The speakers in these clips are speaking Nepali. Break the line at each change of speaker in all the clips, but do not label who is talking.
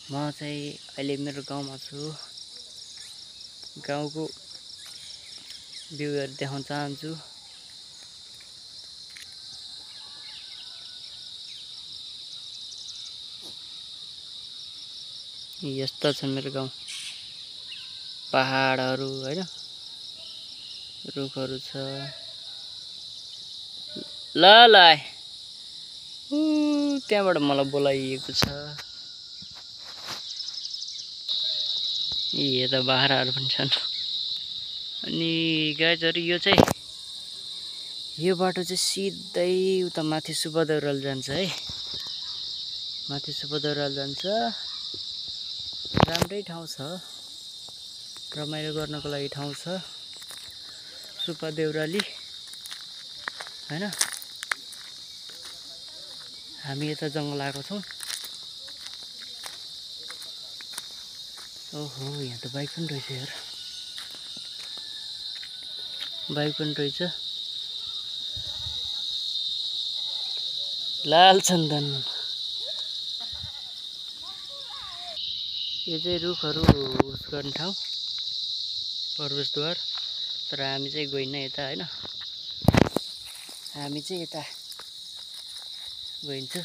म चाहिँ अहिले मेरो गाउँमा छु। गाउँको भ्यूहरू देखाउन चाहन्छु। यस्तो छ मेरो गाउँ। पहाडहरू हैन, रुखहरू छ। ल ल त्यहाँबाट मलाई बोलाइएको छ। यता बाख्राहरू पनि छन्। अनि गाइजहरु यो बाटो चाहिँ सिधै उता माथि सुब्बादेउराली जान्छ है। माथि सुब्बादेउराली जान्छ। राम्रै ठाउँ छ, रमाइलो गर्नको लागि ठाउँ छ सुब्बादेउराली हैन। हामी यता जङ्गल आएको छौँ। ओहो, यहाँ त बाइक पनि रहेछ यार। बाइक पनि रहेछ। लाल चन्दन। यो चाहिँ रुखहरू उस गर्ने ठाउँ, प्रवेशद्वार। तर हामी चाहिँ गइन्न यता हैन। हामी चाहिँ यता गइन्छ।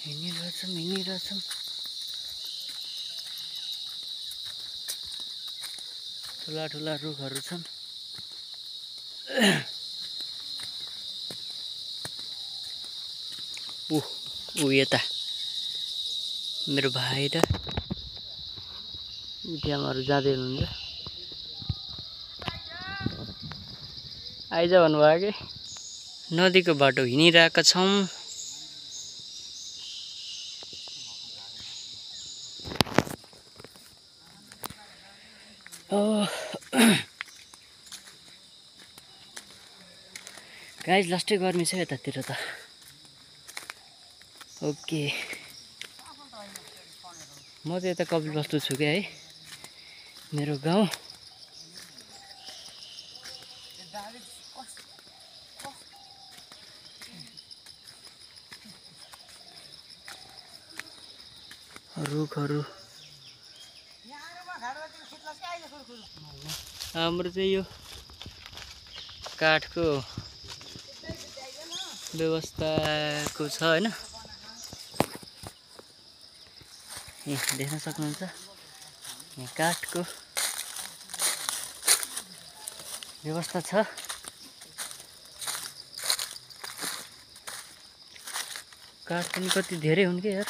हिँडिरहेछौँ। ठुला ठुला रुखहरू छन्। यता मेरो भाइ र आमाहरू जाँदै हुनुहुन्छ। आइज भन्नुभयो कि नदीको बाटो हिँडिरहेका छौँ। गाइज लास्टै गर्मी छ यतातिर त। ओके, म चाहिँ यता कपिलवस्तु छु क्या है। मेरो गाउँ रुखहरू। हाम्रो चाहिँ यो काठको व्यवस्थाको छ हैन। यहाँ देख्न सक्नुहुन्छ, यहाँ काठको व्यवस्था छ। काठ पनि कति धेरै हुन् के यार।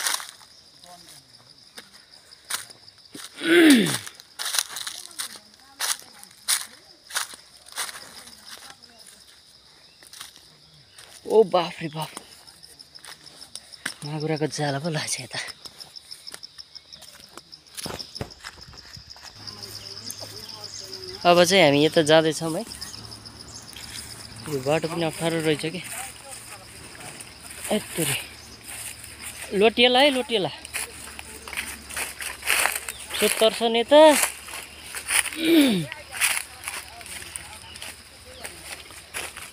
ओ बाफ रे बाफ, मागुराको जाला पो लाग्छ यता। अब चाहिँ हामी यता जाँदैछौँ है। यो बाटो पनि अप्ठ्यारो रहेछ कि। यत्तरी लोटिएला है, लोटिएला सुत्तर छ नि त।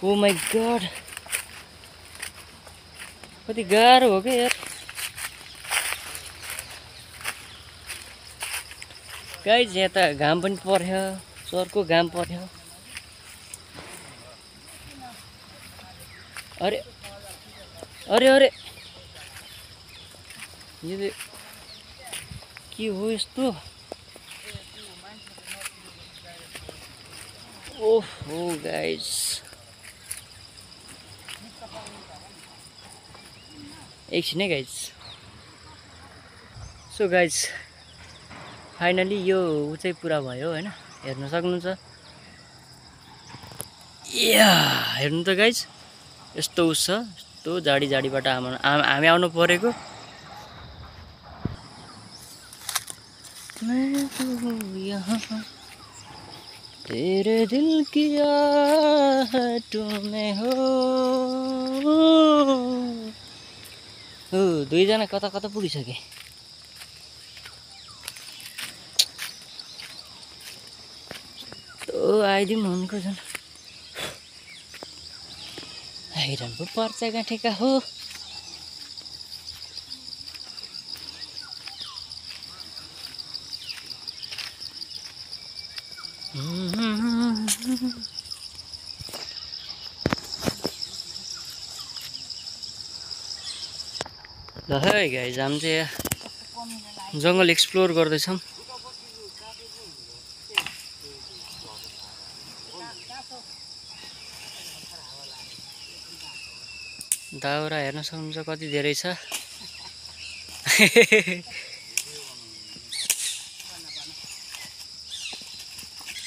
ओ माई गॉड, कति गाह्रो हो क्या यार। गाइज यहाँ त घाम पनि पर्यो, चर्को घाम पर्यो। अरे अरे अरे, यो के हो यस्तो? ओहो गाइज, एकछिन है गाइज। सो गाइज फाइनली यो चाहिँ पुरा भयो हैन। हेर्न सक्नुहुन्छ। या हेर्नु त गाइज, यस्तो उस छ, यस्तो झाडी झाडीबाट हामी आउनु परेको। तेरे दिल की आहटों में हो। दुईजना कता कता पुगिसके। आइदिउँ हुनुको झन् आइरहनु पो पर्छ गाँठेका हो। ल है गाइज हामी चाहिँ जङ्गल एक्सप्लोर गर्दैछौँ। दाउरा हेर्न सक्नुहुन्छ कति धेरै छ।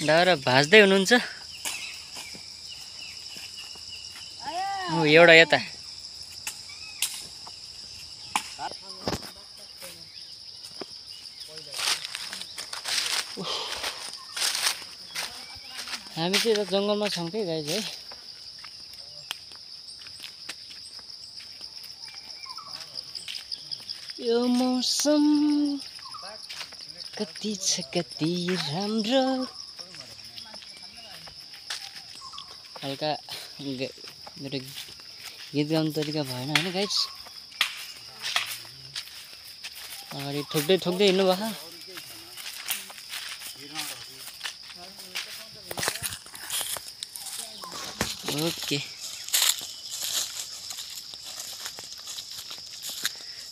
दाउरा भाँच्दै हुनुहुन्छ। एउटा यता हामी चाहिँ यता जङ्गलमा छौँ के गाइज है। यो मौसम कति छ कति राम्रो। हल्का मेरो गीत गाउने तरिका भएन होइन गाइज। अगाडि ठोक्दै ठोक्दै हिँड्नु भएको। ओके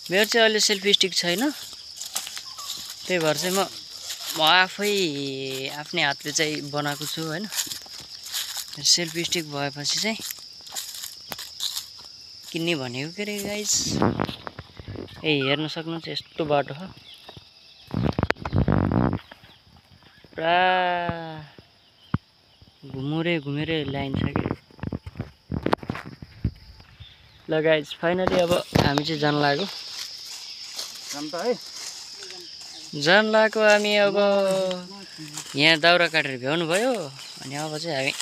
मेरो चाहिँ अहिले सेल्फी स्टिक छैन, त्यही भएर चाहिँ म आफै आफ्नै हातले चाहिँ बनाएको छु होइन। सेल्फी स्टिक भएपछि चाहिँ किन्ने भनेको के अरे गाइस। हेर्न सक्नुहुन्छ यस्तो बाटो हो, पुरा घुमेरै लाइन छ कि। ल गाइस फाइनली अब हामी चाहिँ जान लाग्यो हामी। अब यहाँ दाउरा काटेर भ्याउनु भयो अनि अब चाहिँ हामी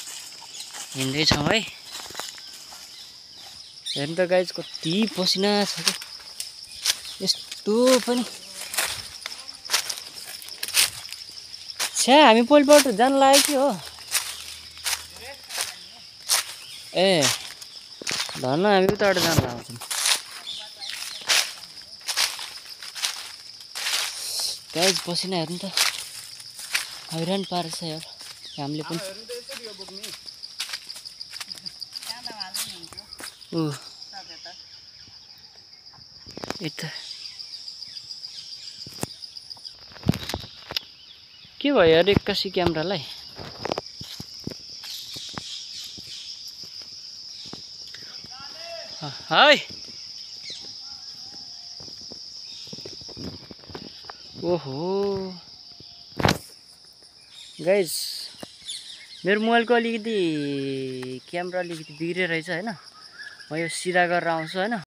हिँड्दैछौँ है। हेर्नु त गाइस कति पसिना छ कि यस्तो पनि। छ्या हामी पहिलोपल्ट जान लाग्यो कि हो। ए धन्न हामी उताबाट जान लाग्छौँ गाइस। पसिना हेर्नु त हैरान पारेछ यार हामीले पनि। यता के भयो यार एक्कासी क्यामेरालाई। है ओहो गाइस मेरो मोबाइलको अलिकति क्यामेरा अलिकति बिग्रेर रहेछ होइन। म यो सिधा गरेर आउँछु होइन।